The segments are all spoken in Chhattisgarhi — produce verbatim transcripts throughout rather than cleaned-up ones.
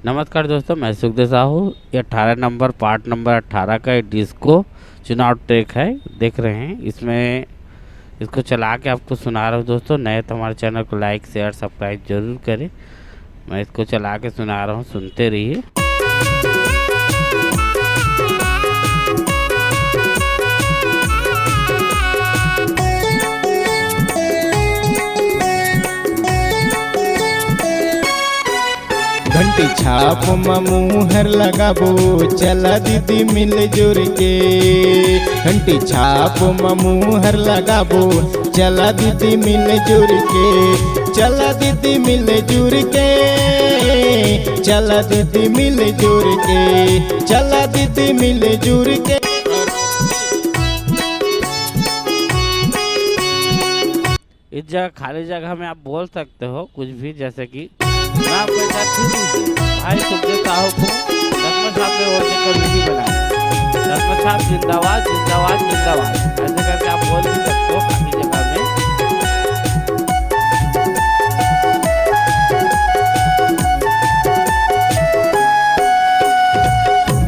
नमस्कार दोस्तों, मैं सुखदेव साहू। ये अठारह नंबर, पार्ट नंबर अठारह का ये डिस्को चुनाव ट्रैक है, देख रहे हैं। इसमें, इसको चला के आपको सुना रहा हूँ दोस्तों। नए तो हमारे चैनल को लाइक, शेयर, सब्सक्राइब जरूर करें। मैं इसको चला के सुना रहा हूँ, सुनते रहिए। घंटी छाप म मुहर लगाबो, चला दीदी मिलजुर के। घंटी छाप म मुहर लगाबो, चला दीदी मिलजुर के। चला दीदी मिलजुर के, चला दीदी मिलजुर के, चला दीदी मिलजुर के। इस जगह, खाली जगह में आप बोल सकते हो कुछ भी, जैसे कि मैं आपको एक बार फिर से, भाई सुखदेव साहू को दसमा साहब में और देखकर विधि बनाए। दसमा साहब जिंदाबाद, जिंदाबाद, जिंदाबाद, ऐसे करके आप बोल भी सकते हो खाली जगह में।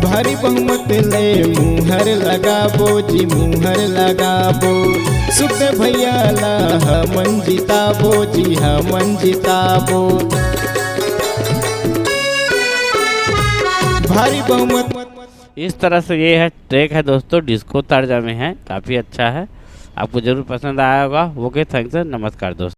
भारी बहुमत ले मुहर लगाबो जी, मुहर लगाबो। सुखदेव भैया ला हमन जिताबो जी, हमन जिताबो। भारी बहुमत। इस तरह से ये है, ट्रैक है दोस्तों, डिस्को तर्ज में है, काफ़ी अच्छा है, आपको जरूर पसंद आया होगा। OK, thanks, नमस्कार दोस्तों।